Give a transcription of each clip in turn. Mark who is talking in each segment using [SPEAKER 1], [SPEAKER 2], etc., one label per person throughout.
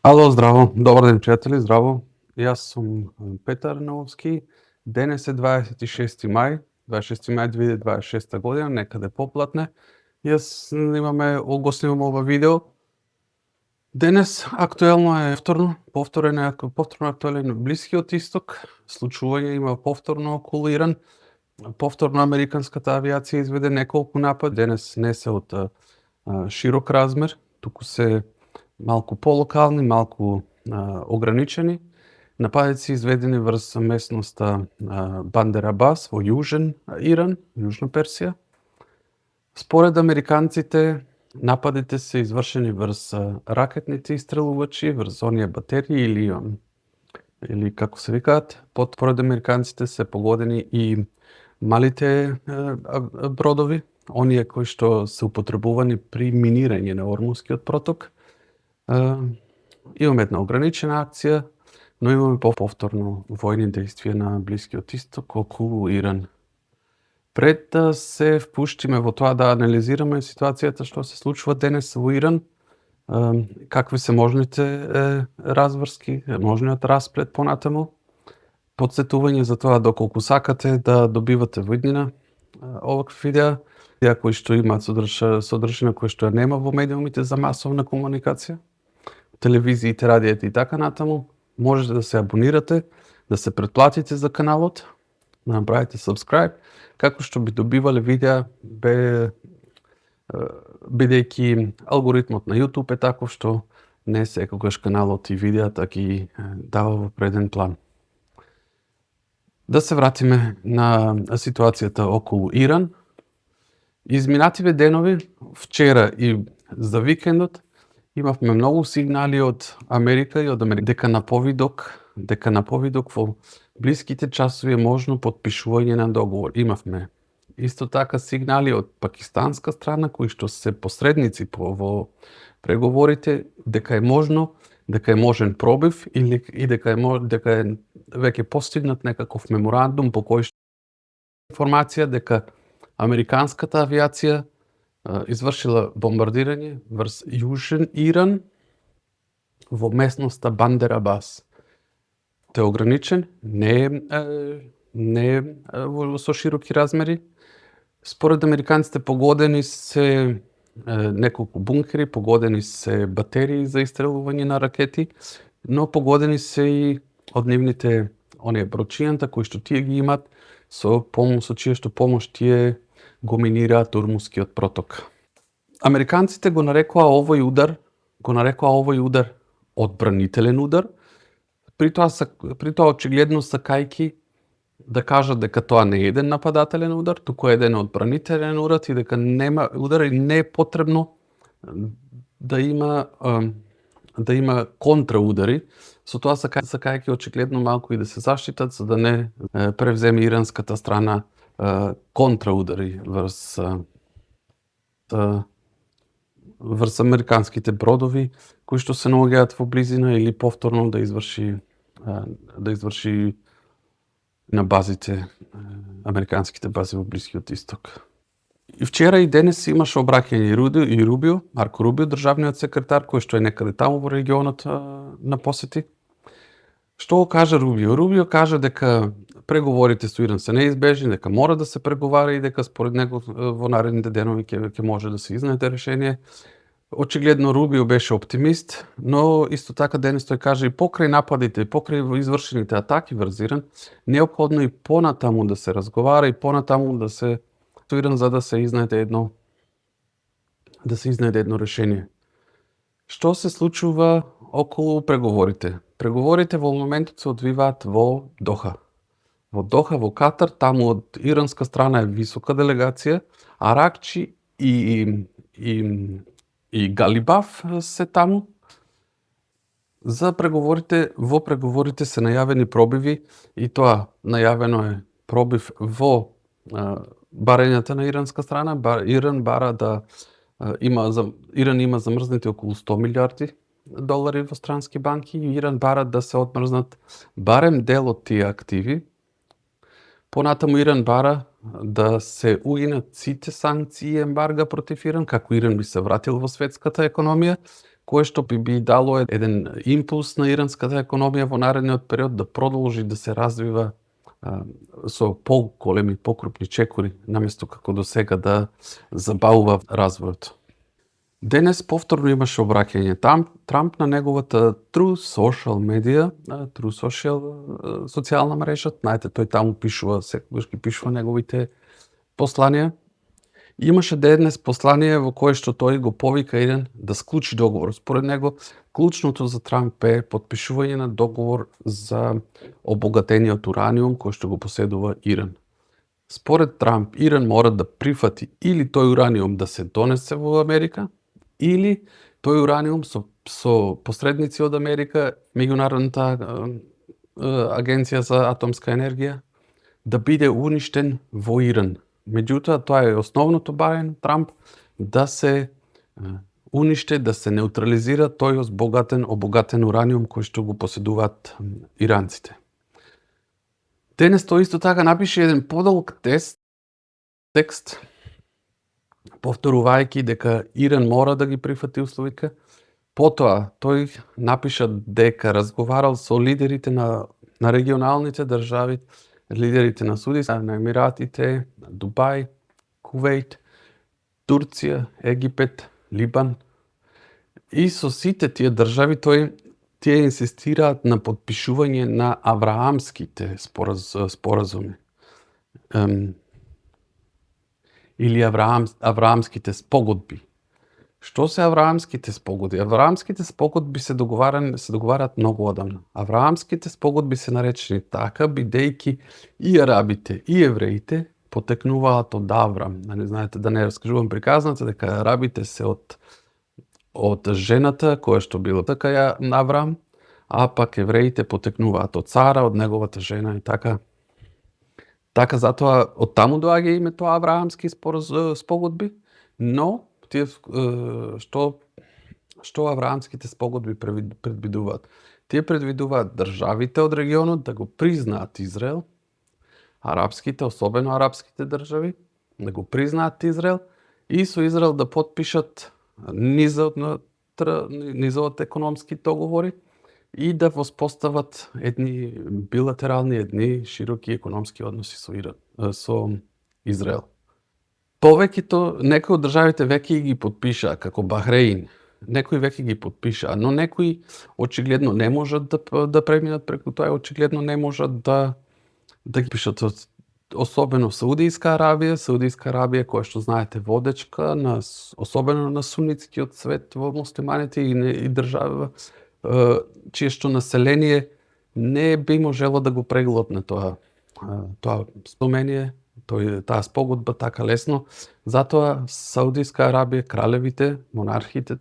[SPEAKER 1] Ало, здраво, добар ден, пријатели, здраво. Јас сум Петар Нововски. Денес е 26 мај, 26 мај 2026 година, некаде поплатне. Јас огостнивам ова видео. Денес актуелно е повторно актуелен Блискиот Исток. Случување има повторно околу Иран. Повторно американската авиација изведе неколку напади. Денес не се од широк размер, туку се малку полокални, малку ограничени. Нападите се изведени врз местноста Бандер Абас во јужен Иран, јужна Персија. Според американците, нападите се извршени врз ракетните истрелувачи, врз оние батерии или како се викаат, според американците се погодени и малите бродови, оние кои што се употребувани при минирање на Ормускиот проток. Имаме една ограничена акција, но имаме повторно војни действија на Блискиот Исток околу Иран. Пред да се впуштиме во тоа да анализираме ситуацијата што се случува денес во Иран, какви се можните разврски, можниот расплет понатаму, потсетување за тоа доколку сакате да добивате виднина овакви видеа, кои што имаат содржина кој што нема во медиумите за масовна комуникација, телевизиите, радијата и така натаму, можете да се абонирате, да се претплатите за каналот, да направите subscribe, како што би добивале видеа бидејќи алгоритмот на YouTube е таков што не секогаш каналот и видеата ги дава во преден план. Да се вратиме на ситуацијата околу Иран. Изминативе денови, вчера и за викендот, имавме многу сигнали од Америка и од дека на повидок во блиските часови е можно потпишување на договор. Имавме исто така сигнали од пакистанска страна кои што се посредници во преговорите дека е можен пробив и дека е веќе постигнат некаков меморандум по кој што информација дека американската авиација извршила бомбардирање врз јужен Иран во местноста Бандер Абас. Тој е ограничен, не е со широки размери. Според американците погодени се неколку бункери, погодени се батерии за истрелување на ракети, но погодени се и од нивните оние брочијанта кои што тие ги имат со чија што помош тие го минираат Ормускиот проток. Американците го нарекоа овој удар одбранителен удар, при тоа очигледно сакајки да кажат дека тоа не е еден нападателен удар, туку е еден одбранителен удар и дека нема удар и не е потребно да има контраудари. Со тоа сакајки очигледно малку и да се заштитат за да не превземе иранската страна контраудари врз американските бродови кои што се наоѓаат во близина или повторно да изврши на базите, американските бази во Блискиот Исток. И вчера и денес имаше обраќање и Рубио, Марко Рубио, државниот секретар, кој што е некаде таму во регионот на посети. Што го кажа Рубио? Рубио кажа дека преговорите со Иран се неизбежни, дека мора да се преговара и дека според него во наредните денови ќе може да се изнајде решение. Очигледно Рубио беше оптимист, но исто така денес тој кажа и покрај нападите, покрај извршените атаки врз Иран, неопходно и понатаму да се разговара и понатаму да се со Иран за да се изнајде едно решение. Што се случува околу преговорите? Преговорите во моментот се одвиваат во Доха. Во Доха, во Катар, таму од иранска страна е висока делегација, Аракчи и Галибаф се таму. За преговорите, во преговорите се најавени пробиви и тоа најавено е пробив во барањата на иранска страна. Иран има замрзнати околу 100 милиарди долари во странски банки и Иран бара да се одмрзнат барем дел од тие активи. Понатаму Иран бара да се угинат сите санкции и ембарга против Иран, како Иран би се вратил во светската економија, кое што би дало еден импулс на иранската економија во наредниот период да продолжи да се развива со поголеми, покрупни чекори, наместо како до сега да забавува развојот. Денес повторно имаше обраќање Трамп на неговата Truth Social медија, Truth Social социјална мрежа. Знаете, тој таму пишува, секогаш ги пишува неговите посланија. Имаше денес послание во кое што тој го повика Иран да склучи договор. Според него, клучното за Трамп е потпишување на договор за обогатениот ураниум кој што го поседува Иран. Според Трамп, Иран мора да прифати или тој ураниум да се донесе во Америка, или тој ураниум со посредници од Америка, Меѓународната агенција за атомска енергија, да биде уништен во Иран. Меѓутоа, тоа е основното барање на Трамп, да се униште, да се неутрализира тој обогатен ураниум кој што го поседуваат иранците. Денес тој исто така напише еден подолг текст, повторувајќи дека Иран мора да ги прифати условите. Потоа, тој напиша дека разговарал со лидерите на регионалните држави, лидерите на Саудитските, на Емиратите, на Дубај, Кувејт, Турција, Египет, Либан. И со сите тие држави тие инсистираат на потпишување на авраамските споразуми. Или авраамските спогодби. Што се авраамските спогодби? Авраамските спогодби се договарат многу одамна. Авраамските спогодби се наречени така, бидејќи и арабите, и евреите потекнуваат од Аврам. Знаете, да не раскажувам приказната, дека арабите се од жената која што била така ја Аврам, а пак евреите потекнуваат од Сара, од неговата жена и така. Така затоа од таму доаѓа името авраамски спогодби, но тие што авраамските спогодби предвидуваат? Тие предвидуваат државите од регионот да го признаат Израел, арапските, особено арапските држави, да го признаат Израел и со Израел да потпишат низот економски договори и да воспостават едни билатерални, едни широки економски односи со Израел. Повеќето, некои од државите веќе ги потпишаа, како Бахреин, некои веќе ги потпишаа, но некои очигледно не можат да преминат преку тоа, очигледно не можат да ги пишат, особено Саудијска Арабија, која што знаете водечка, особено на сунитскиот свет во муслиманите и држава, чие што население не би можело да го преглотне тоа спомение, таа спогодба така лесно. Затоа Саудијска Арабија, кралевите, монарсите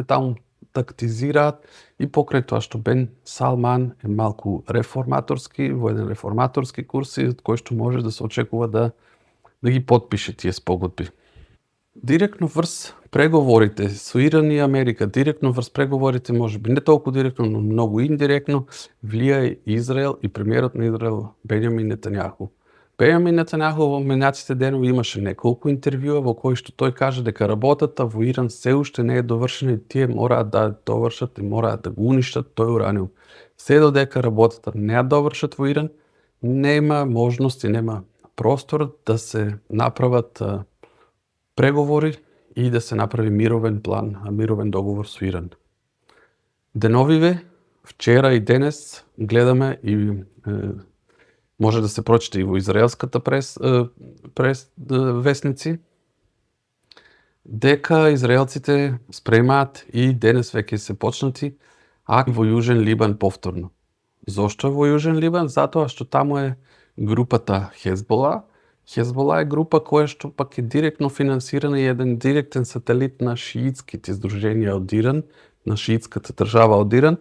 [SPEAKER 1] таму тактизираат и покрај тоа што Бен Салман е малку реформаторски, во еден реформаторски курс, од кој што може да се очекува да ги потпише тие спогодби. Директно врз преговорите со Иран и Америка, директно врз преговорите, можеби не толку директно, но многу индиректно, влијае Израел и премиерот на Израел Бенјамин Нетањаху. Бенјамин Нетањаху во минатите денови имаше неколку интервјуа во кои што тој каже дека работата во Иран се уште не е довршена и тие мораат да довршат и мораат да го уништат тој ураниум. Се додека работата не ја довршат во Иран, нема можност и нема простор да се направат преговори и да се направи мировен план, мировен договор со Иран. Деновиве, вчера и денес гледаме и може да се прочита и во израелската весници, дека израелците спремаат и денес веќе се почнати акции во Јужен Либан повторно. Зошто во Јужен Либан? Затоа што таму е групата Хезбола. Хезбола е група која што пак е директно финансирана и еден директен сателит на шиитските здруженија од Иран, на шиитската држава од Иран,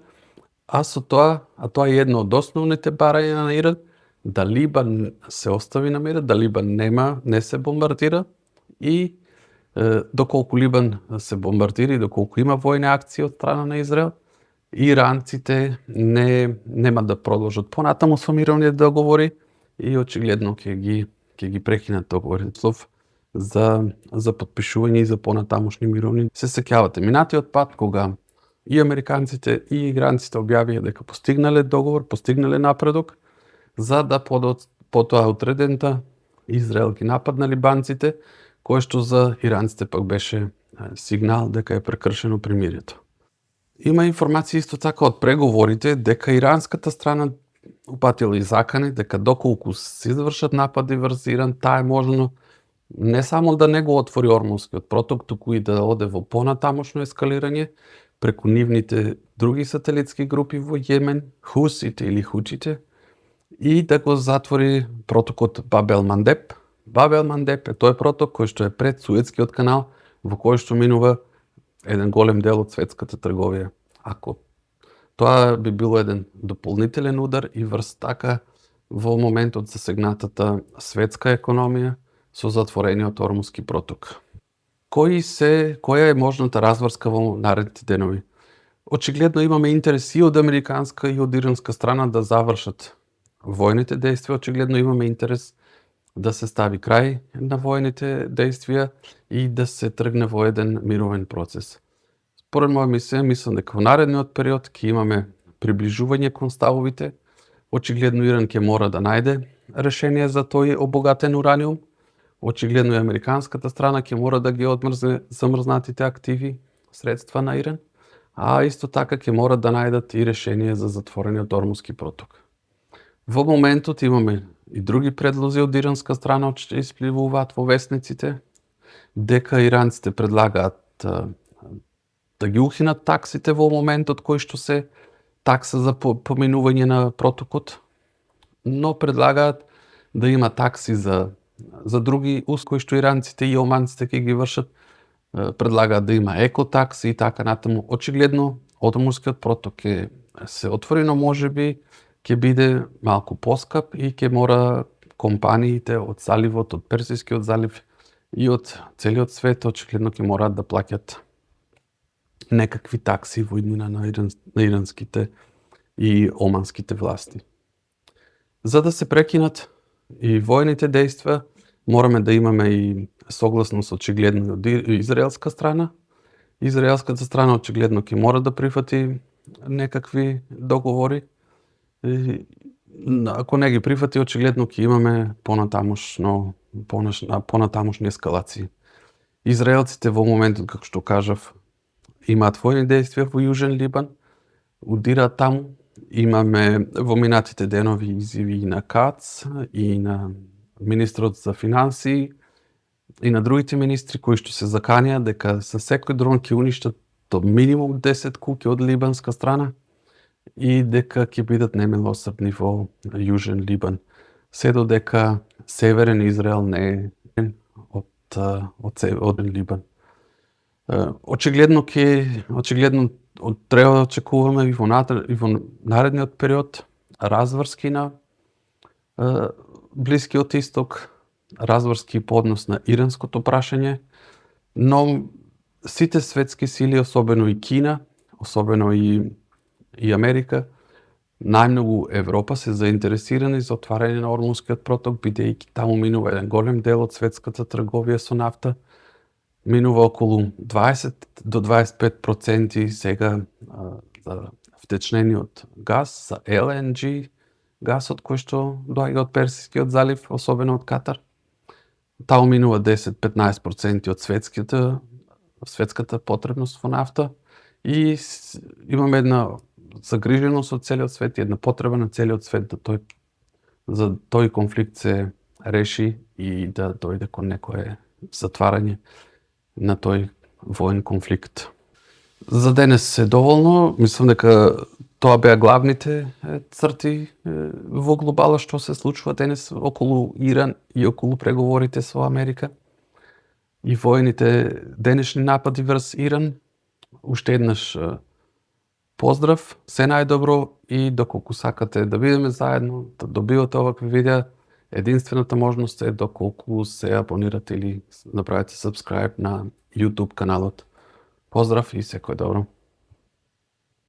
[SPEAKER 1] тоа е едно од основните барања на Иран, да Либан се остави на мира, да Либан не се бомбардира и доколку Либан се бомбардира и доколку има војни акции од страна на Израел, иранците нема да продолжат понатаму со мировни договори и очигледно ќе ги прекинат договорите за потпишување и за понатамошни мировни. Се сеќавате, минатиот пат кога и американците и иранците објавија дека постигнале договор, постигнале напредок, за да потоа утредента Израел ги нападна либанците, кој што за иранците пак беше сигнал дека е прекршено примирието. Има информации исто така од преговорите дека иранската страна упатила и закани дека доколку се извршат напади врз Иран, таа е можно не само да не го отвори Ормузскиот проток, туку и да оде во понатамошно ескалирање преку нивните други сателитски групи во Јемен, Хусите или Хучите, и да го затвори протокот Баб-ел-Мандеб. Баб-ел-Мандеб е тој проток кој што е пред Суетскиот канал, во кој што минува еден голем дел од светската трговија. Ако тоа би било еден дополнителен удар и врз така во моментот засегнатата светска економија со затворениот Ормузски проток. Која е можната разврска во наредните денови? Очигледно имаме интерес и од американска и од иранска страна да завршат војните действија. Очигледно имаме интерес да се стави крај на војните действија и да се тргне во еден мировен процес. Според моја мисија, мислам дека во наредниот период ќе имаме приближување кон ставовите. Очигледно Иран ќе мора да најде решение за тој обогатен ураниум. Очигледно и американската страна ќе мора да ги одмрзне замрзнатите активи, средства на Иран, а исто така ќе мора да најдат и решение за затворениот Ормузски проток. Во моментот имаме и други предлози од иранска страна, што испливуваат во весниците, дека иранците предлагаат да ги ухинат таксите во моментот кој што се такса за поминување на протокот, но предлагаат да има такси за други кои што иранците и оманците ќе ги вршат, предлагаат да има екотакси и така натаму. Очигледно, Ормузскиот проток ќе се отвори, но можеби ќе биде малку поскап и ќе мора компаниите од заливот, од Персискиот залив и од целиот свет очигледно ќе мораат да плаќат некакви такси во иднина на иранските и оманските власти. За да се прекинат и војните действија, мораме да имаме и согласност очигледно од израелска страна. Израелската страна очигледно ќе мора да прифати некакви договори. Ако не ги прифати, очигледно ќе имаме понатамошни ескалации. Израелците во моментот, како што кажав, имаат војни действија во Јужен Либан, удираат таму. Имаме во минатите денови изјави и на Кац, и на министрот за финансии, и на другите министри кои што се заканија дека со секој дрон ќе уништат до минимум 10 куќи од либанска страна и дека ќе бидат немилосрдни во Јужен Либан, се додека Северен Израел не е од Северен Либан. Очигледно треба да очекуваме и во наредниот период разврски на Блискиот Исток, разврски по однос на иранското прашање, но сите светски сили, особено и Кина, особено и Америка, најмногу Европа се заинтересирани за отварање на Ормузскиот проток, бидејќи таму минува еден голем дел од светската трговија со нафта. Минува околу 20 до 25% сега за втечнениот газ, за LNG гасот кој што доаѓа од Персискиот залив, особено од Катар. Таму минува 10-15% од светската потребност во нафта и имаме една загриженост од целиот свет и една потреба на целиот свет за тој конфликт се реши и да дојде кон некое затварање на тој воен конфликт. За денес е доволно. Мислам дека тоа беа главните црти во глобала што се случува денес околу Иран и околу преговорите со Америка и војните денешни напади врз Иран. Уште еднаш поздрав, се најдобро и доколку сакате да бидеме заедно, да добивате овакви видеа, единствената можност е доколку се абонирате или направите subscribe на YouTube каналот. Поздрав и секој добро!